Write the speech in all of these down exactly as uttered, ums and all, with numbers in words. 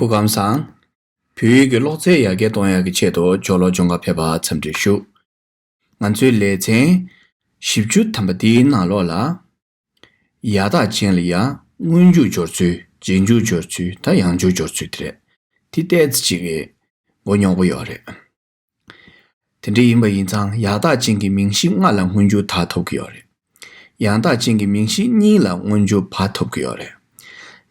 སྐུ་ཁམས་བཟང་། བོད་ཡིག་གི་ཀློག་རྩལ་ཡར་རྒྱས་གཏོང་ཡག་གི་ཆེད་དུ་ཇོ་ལོ་ཇོ་ང་ཕེབས་པར་འཚམས་འདྲི་ཞུ། ང་ཚོའི་ལེ་ཚན་བཞི་བཅུ་ཐམ་པ་འདིའི་ནང་ལོགས་ལ། ཡ་རྟགས་ཅན་ལ་ཡ་སྔོན་འཇུག་སྦྱོར་ཚུལ། རྗེས་འཇུག་སྦྱོར་ཚུལ། ད་ཡང་འཇུག་སྦྱོར་ཚུལ་དེ་རེད། དེ་ཏོག་ཙམ་ཅིག་གི་མགོ་རྙོག་པོ་ཡོད་རེད། དེ་འདྲ་ཡིན་པ་ཡིན་ཙང་ཡ་རྟགས་ཅན་གྱི་མིང་གཞི་ལྔ་ལ་སྔོན་འཇུག་ད་ཐོབ་ཀྱི་ཡོད་རེད། ཡང་རྟགས་ཅན་གྱི་མིང་གཞི་གཉིས་ལ་སྔོན་འཇུག་བ་ཐོབ་ཀྱི་ཡོད་རེད།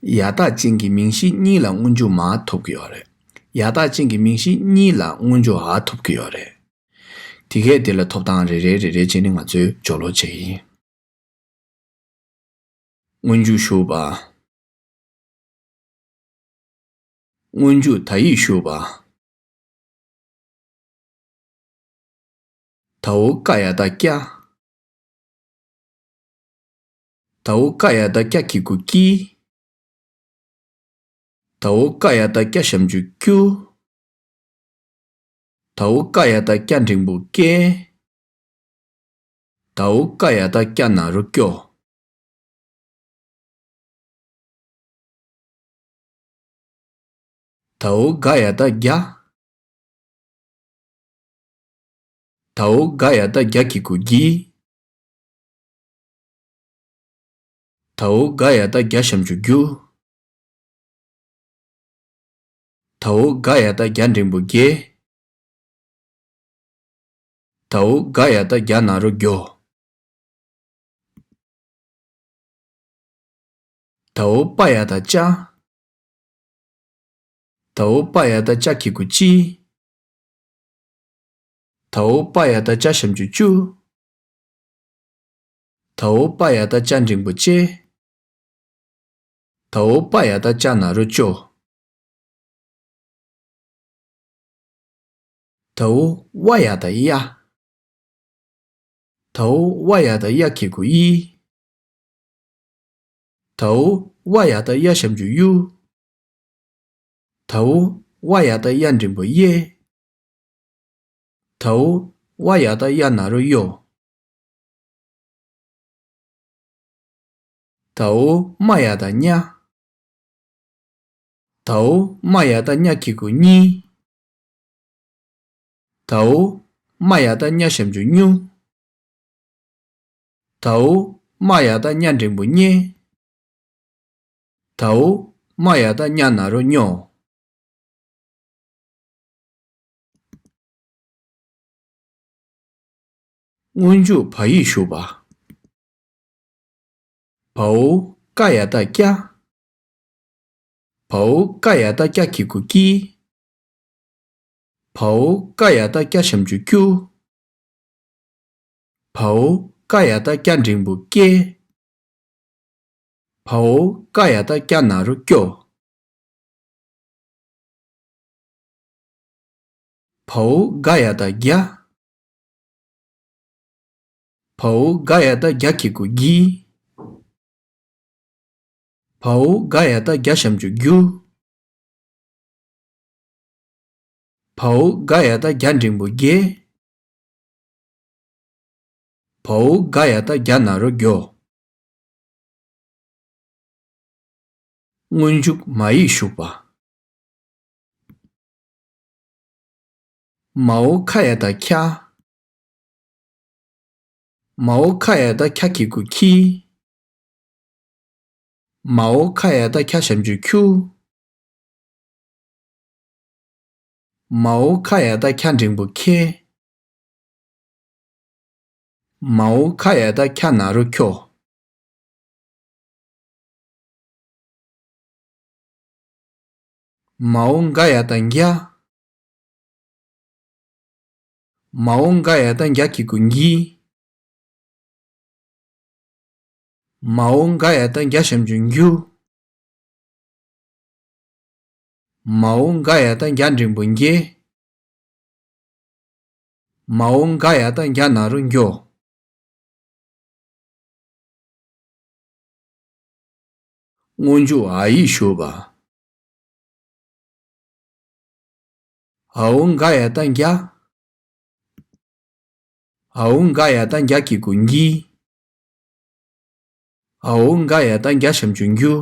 ཡ་རྟགས་ཅན་གྱི་མིང་གཞི་གཉིས་ལ་སྔོན་འཇུག་མ་ཐོབ་ཀྱི་ཡོད་རེད། ཡ་རྟགས་ཅན་གྱི་མིང་གཞི་གཉིས་ལ་སྔོན་འཇུག་འ་ཐོབ་ཀྱི་ཡོད་རེད། དེ་གས་དེ་ལ་ཐོབ་སྟངས་རེ་རེ་རེ་རེ་བྱས་ནས་ང་ཚོས་སྦྱོར་ཀློག་བྱེད་ཀྱི་ཡིན། སྔོན་འཇུག་ཞུགས་པ། སྔོན་འཇུག་ད་ཡིག་ཞུགས་པ། ད་འོ་ཀ་ཡ་བཏགས་སྐྱ། ད་འོ་ཀ་ཡ་བཏགས་སྐྱ་གི་གུ་ཀྱི། ད་འོ་ཀ་ཡ་བཏགས་སྐྱ་ཞབས་ཀྱུ་ཀྱུ། ད་འོ་ཀ་ཡ་བཏགས་སྐྱ་འགྲེང་བུ་ཀྱེ། ད་འོ་ཀ་ཡ་བཏགས་སྐྱ་ན་རོ་སྐྱོ། ད་འོ་ག་ཡ་བཏགས་གྱ། ད་འོ་ག་ཡ་བཏགས་གྱ་གི་གུ་གྱི། ད་འོ་ག་ཡ་བཏགས་གྱ་ཞབས་ཀྱུ་གྱུ། ད་འོ་ག་ཡ་བཏགས་གྱ་འགྲེང་བུ་གྱེ། ད་འོ་ག་ཡ་བཏགས་གྱ་ན་རོ་གྱོ། ད་འོ་པ་ཡ་བཏགས་སྤྱ། ད་འོ་པ་ཡ་བཏགས་སྤྱ་གི་གུ་སྤྱི། ད་འོ་པ་ཡ་བཏགས་སྤྱ་ཞབས་ཀྱུ་སྤྱུ། ད་འོ་པ་ཡ་བཏགས་སྤྱ་འགྲེང་བུ་སྤྱེ། ད་འོ་པ་ཡ་བཏགས་སྤྱ་ན་རོ་སྤྱོ། ད་འོ་ཝ་ཡ་བཏགས་གཡའ། ད་འོ་ཝ་ཡ་བཏགས་གཡའ་གི་གུ་གཡི། ད་འོ་ཝ་ཡ་བཏགས་གཡའ་ཞབས་ཀྱུ་གཡུ། ད་འོ་ཝ་ཡ་བཏགས་གཡའ་འགྲེང་བུ་གཡེ། ད་འོ་ཝ་ཡ་བཏགས་གཡའ་ན་རོ་གཡོ། ད་འོ་མ་ཡ་བཏགས་གཉའ། ད་འོ་མ་ཡ་བཏགས་གཉའ་གི་གུ་གཉི། ད་འོ་མ་ཡ་བཏགས་གཉའ་ཞབས་ཀྱུ་གཉུ། ད་འོ་མ་ཡ་བཏགས་གཉའ་འགྲེང་བུ་གཉེ། ད་འོ་མ་ཡ་བཏགས་གཉའ་ན་རོ་གཉོ། སྔོན་འཇུག་བ་ཡིག་ཞུགས་པ། བ་འོ་ཀ་ཡ་བཏགས་སྐྱ། བ་འོ་ཀ་ཡ་བཏགས་སྐྱ་གི་གུ་སྐྱི། བ་འོ་ཀ་ཡ་བཏགས་སྐྱ་ཞབས་ཀྱུ་སྐྱུ། བ་འོ་ཀ་ཡ་བཏགས་སྐྱ་འགྲེང་བུ་སྐྱེ། བ་འོ་ཀ་ཡ་བཏགས་སྐྱ་ན་རོ་སྐྱོ། བ་འོ་ག་ཡ་བཏགས་གྱ། བ་འོ་ག་ཡ་བཏགས་གྱ་གི་གུ་གྱི། བ་འོ་ག་ཡ་བཏགས་གྱ་ཞབས་ཀྱུ་གྱུ། བ་འོ་ག་ཡ་བཏགས་གྱ་འགྲེང་བུ་གྱེ། བ་འོ་ག་ཡ་བཏགས་གྱ་ན་རོ་གྱོ། སྔོན་འཇུག་མ་ཡིག་ཞུགས་པ། མ་འོ་ཁ་ཡ་བཏགས་ཁྱ། མ་འོ་ཁ་ཡ་བཏགས་ཁྱ་གི་གུ་ཁྱི། མ་འོ་ཁ་ཡ་བཏགས་ཁྱ་ཞབས་ཀྱུ་ཁྱུ། མ་འོ་ཁ་ཡ་བཏགས་ཁྱ་འགྲེང་བུ་ཁྱེ། མ་འོ་ཁ་ཡ་བཏགས་ཁྱ་ན་རོ་ཁྱོ། མ་འོ་འག་ཡ་བཏགས་འགྱ། མ་འོ་འག་ཡ་བཏགས་འགྱ་གི་གུ་འགྱི། མ་འོ་འག་ཡ་བཏགས་འགྱ་ཞབས་ཀྱུ་འགྱུ། མ་འོ་འག་ཡ་བཏགས་འགྱ་འགྲེང་བུ་འགྱེ། མ་འོ་འག་ཡ་བཏགས་འགྱ་ན་རོ་འགྱོ། སྔོན་འཇུག་འ་ཡིག་ཞུགས་པ། འ་འོ་འག་ཡ་བཏགས་འགྱ། འ་འོ་འག་ཡ་བཏགས་འགྱ་གི་གུ་འགྱི། འ་འོ་འག་ཡ་བཏགས་འགྱ་ཞབས་ཀྱུ་འགྱུ།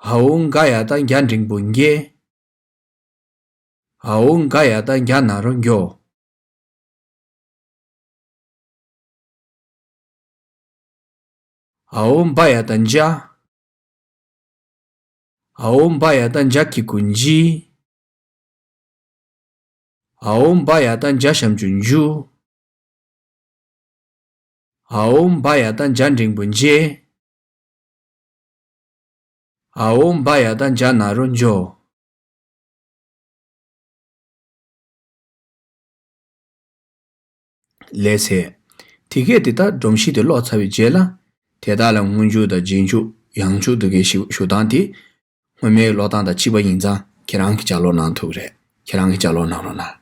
འ་འོག་ག་ཡ་བཏགས་གྱ་འགྲེང་བུ་གྱེ། འ་འོག་ག་ཡ་བཏགས་གྱ་ན་རོ་གྱོ། འ་འོག་བ་ཡ་བཏགས་འཇའ། འ་འོག་བ་ཡ་བཏགས་འཇ་གི་གུ་འཇི། འ་འོག་བ་ཡ་བཏགས་འཇ་ཞབས་ཀྱུ་འཇུ། འ་འོག་བ་ཡ་བཏགས་འཇ་འགྲེང་བུ་འཇེ། འ་འོག་བ་ཡ་བཏགས་འཇ་ན་རོ་འཇོ། ལགས་སེ། དེ་གས་དེ་ལྟར་སྒྲོམ་གཞི་དེ་ཀློག་ཚར་བའི་རྗེས་ལ། དེ་དག་ལ་སྔོན་འཇུག་དང་རྗེས་འཇུག་ཡང་འཇུག་དེ་གའི་ཞུ་ཞུ་སྟངས་དེ། སྔོན་མའི་ཀློག་སྟངས་དང་གཅིག་པ་ཡིན་ཙང་ཁྱེད་རང་གིས་ལྗགས་ཀློག་གནང་ཐུབ་ཀྱི་རེད། ཁྱེད་རང་གིས་ལྗགས་ཀློག་གནང་རོགས་གནང་།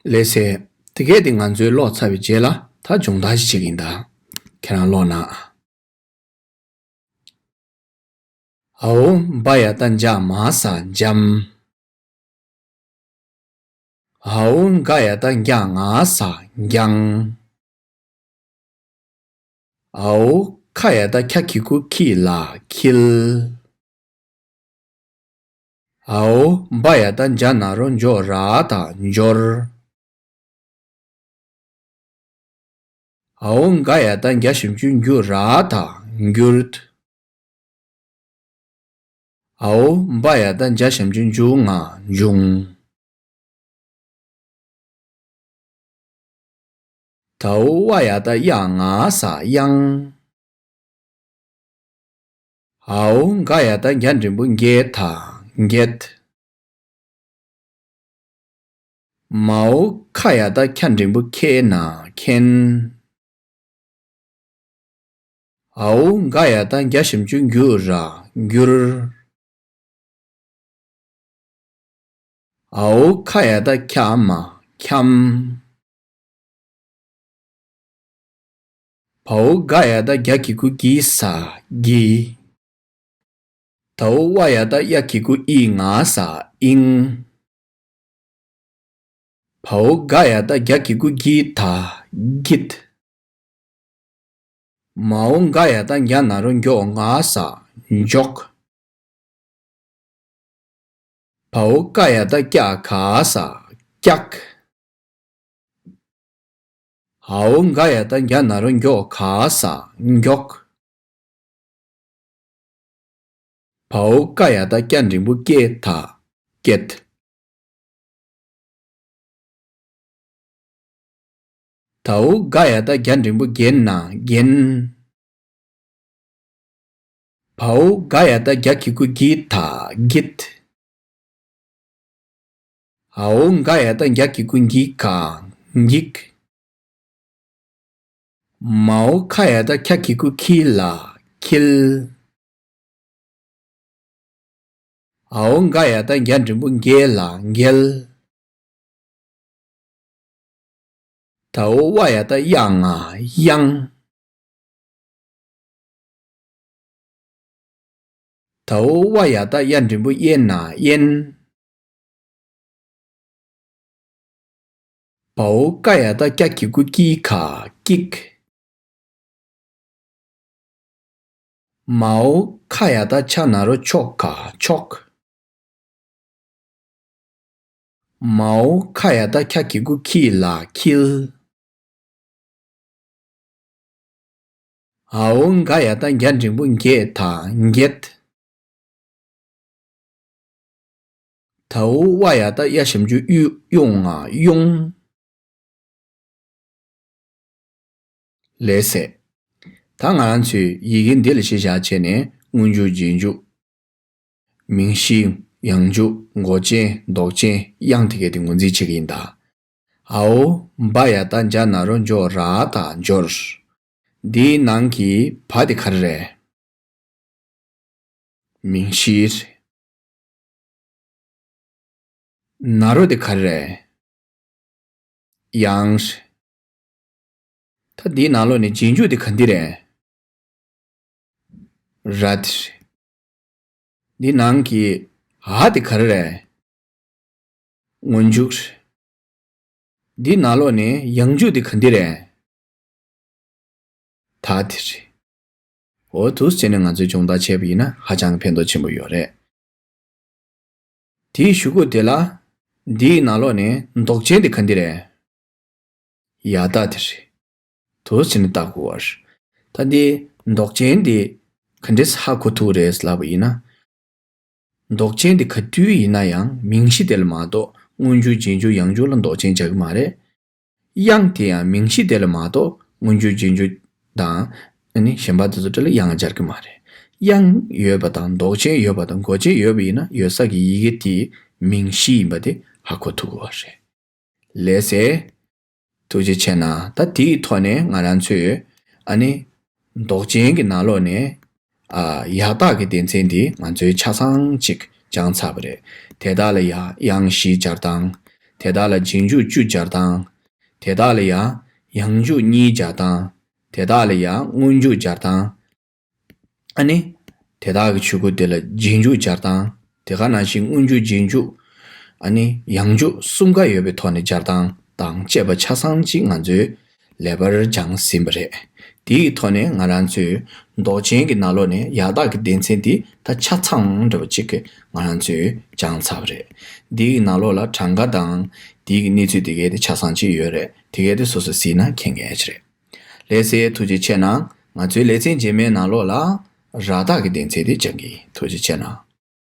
ལགས་སེ། དེ་གས་དེ་ང་ཚོའི་ཀློག་ཚར་བའི་རྗེས་ལ་ད་སྦྱོང་བརྡར་ཞིག་བྱེད་ཀྱི་ཡིན་ད། ཁྱེད་རང་ཀློག་གནང་། འའོ་འབའ་ཡ་བཏགས་འཇའ་མ་ས་འཇམ། འའོ་འགའ་ཡ་བཏགས་འགྱ་ང་ས་འགྱང་། འའོ་ཁ་ཡ་བཏགས་འཁྱ་གི་གུ་འཁྱི་ལ་འཁྱིལ། འའོ་འབའ་ཡ་བཏགས་འཇའ་ན་རོ་འཇོ་ར་ད་འཇོར། འའོ་འགའ་ཡ་བཏགས་འགྱ་ཞབས་ཀྱུ་འགྱུ་ར་ད་འགྱུར། འའོ་འབའ་ཡ་བཏགས་འཇའ་ཞབས་ཀྱུ་འཇུ་ང་འབྱུང་། དའོ་བ་ཡ་བཏགས་གཡ་ང་ས་གཡང་། འའོ་འགའ་ཡ་བཏགས་འགྱ་འགྲེང་བུ་འགྱེ་ད་འགྱེད། མའོ་ཁ་ཡ་བཏགས་འཁྱ་འགྲེང་བུ་འཁྱེ་ན་འཁྱེན། འའོ་འགའ་ཡ་བཏགས་འགྱ་ཞབས་ཀྱུ་འགྱུ་ར་འགྱུར། འའོ་ཁ་ཡ་བཏགས་འཁྱ་མ་འཁྱམ། བའོ་ག་ཡ་བཏགས་གྱ་གི་གུ་གྱི་ས་གྱི། དའོ་བ་ཡ་བཏགས་གཡ་གི་གུ་གཡི་ང་ས་གཡེང་། བའོ་ག་ཡ་བཏགས་གྱ་གི་གུ་གྱི་ད་གྱིད། མའོ་འགའ་ཡ་བཏགས་འགྱ་ན་རོ་འགྱོ་ང་ས་འཇོག། བའོ་ཀ་ཡ་བཏགས་ཀྱ་ག་ས་ཀྱག། འའོ་འགའ་ཡ་བཏགས་འགྱ་ན་རོ་འགྱོ་ག་ས་མགྱོགས། བའོ་ཀ་ཡ་བཏགས་ཀྱ་འགྲེང་བུ་ཀྱེ་ད་ཀྱེད། དའོ་ག་ཡ་བཏགས་གྱ་འགྲེང་བུ་གྱེ་ན་གྱེན། བའོ་ག་ཡ་བཏགས་གྱ་གི་གུ་གྱི་ད་གྱིད། འའོ་འགའ་ཡ་བཏགས་འགྱ་གི་གུ་འགྱི་ག་འགྱིག། མའོ་ཁ་ཡ་བཏགས་འཁྱ་གི་གུ་འཁྱི་ལ་འཁྱིལ། འའོ་འགའ་ཡ་བཏགས་འགྱ་འགྲེང་བུ་འགྱེ་ལ་འགྱེལ། དའོ་བ་ཡ་བཏགས་གཡ་ང་གཡང་། དའོ་བ་ཡ་བཏགས་གཡ་འགྲེང་བུ་གཡེ་ན་གཡེན། བའོ་ཀ་ཡ་བཏགས་ཀྱ་གི་གུ་ཀྱི་ག་ཀྱིག། མའོ་ཁ་ཡ་བཏགས་ཆ་ན་རོ་ཆོ་ག་ཆོག། མའོ་ཁ་ཡ་བཏགས་འཁྱ་གི་གུ་འཁྱི་ལ་འཁྱིལ། འའོ་འགའ་ཡ་བཏགས་འགྱ་འགྲེང་བུ་འགྱེ་ད་འགྱེད། དའོ་བ་ཡ་བཏགས་གཡ་ཞབས་ཀྱུ་གཡུ་གཡུ་ང་གཡུང་། ལགས་སེ། ད་ང་རང་ཚོས་ཡི་གེ་འདི་ལ་གཞི་བཞག་བྱས་ནས་སྔོན་འཇུག་རྗེས་འཇུག་མིང་གཞི། ཡང་འཇུག་འགོག་ཅན། ལྡོག་ཅན། དབྱངས་དེ་གས་དེ་ངོས་འཛིན་བྱེད་ཀྱི་ཡིན་ད། འའོ་འབའ་ཡ་བཏགས་འཇའ་ན་རོ་འཇོ་ར་ད་འཇོར། འདིའི་ནང་གི་བ་དེ་ག་རེ་རེད། མིང་གཞི་རེད། ན་རོ་དེ་ག་རེ་རེད། དབྱངས་རེད། ད་འདིའི་ནང་ལོགས་ནས་རྗེས་འཇུག་དེ་ག་འདི་རེད། ར་དེ་རེད། འདི་ནང་གི་འ་དེ་ག་རེ་རེད། སྔོན་འཇུག་རེད། འདི་ནང་ལོགས་ནས་ཡང་འཇུག་དེ་ག་འདི་རེད། ད་དེ་རེད། འོ་འདུག་སེ་བྱས་ནས་ང་ཚོས་སྦྱོང་བརྡར་བྱས་པ་ཡིན་ན་ཧ་ཅང་གི་ཕན་ཐོགས་ཆེན་པོ་ཡོད་རེད། དེའི་གཞུག་གུ་དེ་ལ་འདིའི་ནང་ལོགས་ནས་ལྡོག་ཅན་དེ་ག་འདི་རེད། ཡ་བཏགས་དེ་རེད། འདུག་སེ་བྱས་ནས་བལྟ་དགོས་པ་རེད། ད་འདི་ལྡོག་ཅན་དེ་ག་འདྲས་ཧ་གོ་ཐུབ་རེད་ལབ་པ་ཡིན་ན། ལྡོག་ཅན་དེ་ག་དུས་ཡིན་ན་ཡང་མིང་གཞི་དེ་ལ་མ་གཏོགས་སྔོན་འཇུག་རྗེས་འཇུག་ཡང་འཇུག་ལ་ལྡོག་ཅན་སྦྱར་གྱི་མ་རེད། དབྱངས་དེ་ཡང་མིང་གཞི་དེ་ལ་མ་གཏོགས་སྔོན་འཇུག་རྗེས་འཇུག་དང་། ཨ་ནི་གཞན་པ་དེ་ཚོ་གྲས་ལ་དབྱངས་སྦྱར་གྱི་མ་རེད། དབྱངས་ཡོད་པ་དང་ལྡོག་ཅན་ཡོད་པ་དང་འགོག་ཅན་ཡོད་པ་ཡིན་ན་ཡོད་ས་ཀྱི་ཡི་གེ་དེའི་མིང་གཞི་ཡིན་པ་དེ་ཧ་གོ་ཐུབ་དགོས་པ་རེད། ལགས་སེ། ཐུགས་རྗེ་ཆེ་གནང་། ད་དེའི་ཐོག་ནས་ང་རང་ཚོས་ཨ་ནི་ལྡོག་ཅན་གྱི་ནང་ལོགས་ནས་ཨ་ཡ་བཏགས་ཀྱི་སྡེ་ཚན་འདི་ང་ཚོས་ཆ་ཚང་ཅིག་སྦྱངས་ཚར་བ་རེད། དེ་དག་ལ་ཡ་དབྱངས་གཞིའི་སྦྱར་སྟངས། དེ་དག་ལ་རྗེས་འཇུག་བཅུ་སྦྱར་སྟངས། དེ་དག་ལ་ཡང་ཡང་འཇུག་གཉིས་སྦྱར་སྟངས། དེ་དག་ལ་ཡང་སྔོན་འཇུག་སྦྱར་སྟངས། ཨ་ནི། དེ་དག་གི་ཆོས་སྐུ་དེ་ལ་རྗེས་འཇུག་སྦྱར་སྟངས། དེ་ག་ནང་བཞིན་སྔོན་འཇུག་རྗེས་འཇུག་ཨ་ནི་ཡང་འཇུག་གསུམ་ཀ་ཡོད་པའི་ཐོག་ནས་སྦྱར་སྟངས་དང་བཅས་པ་ཆ་ཚང་གཅིག་ང་ཚོས་ལེགས་པར་སྦྱངས་ཟིན་པ་རེད། དེའི་ཐོག་ནས་ང་རང་ཚོས་མདོ་ཆེན་གྱི་ནང་ལོགས་ནས་ཡག་དག་གི་སྡེ་ཚན་འདི་ད་ཆ་ཚང་འདྲ་བ་གཅིག་གི་ང་རང་ཚོས་སྦྱངས་ཚར་བ་རེད། འདིའི་ནང་ལོགས་ལ་གྲངས་ཀ་དང་དེའི་གི་གནས་ཚུལ་དེ་གའི་དེ་ཆ་ཚང་གཅིག་ཡོད་རེད། དེ་གའི་དེ་སོ་སོ་གཟིགས་ན་མཁྱེན་མཁན་ཅིག་རེད། ལགས་སེ། ཐུགས་རྗེ་ཆེ་གནང་། ང་ཚོའི་ལེ་ཚན་རྗེས་མའི་ནང་ལོགས་ལ་རག་དག་གི་སྡེ་ཚན་དེ་སྦྱང་གི་ཡིན། ཐུགས་རྗེ་ཆེ་གནང་།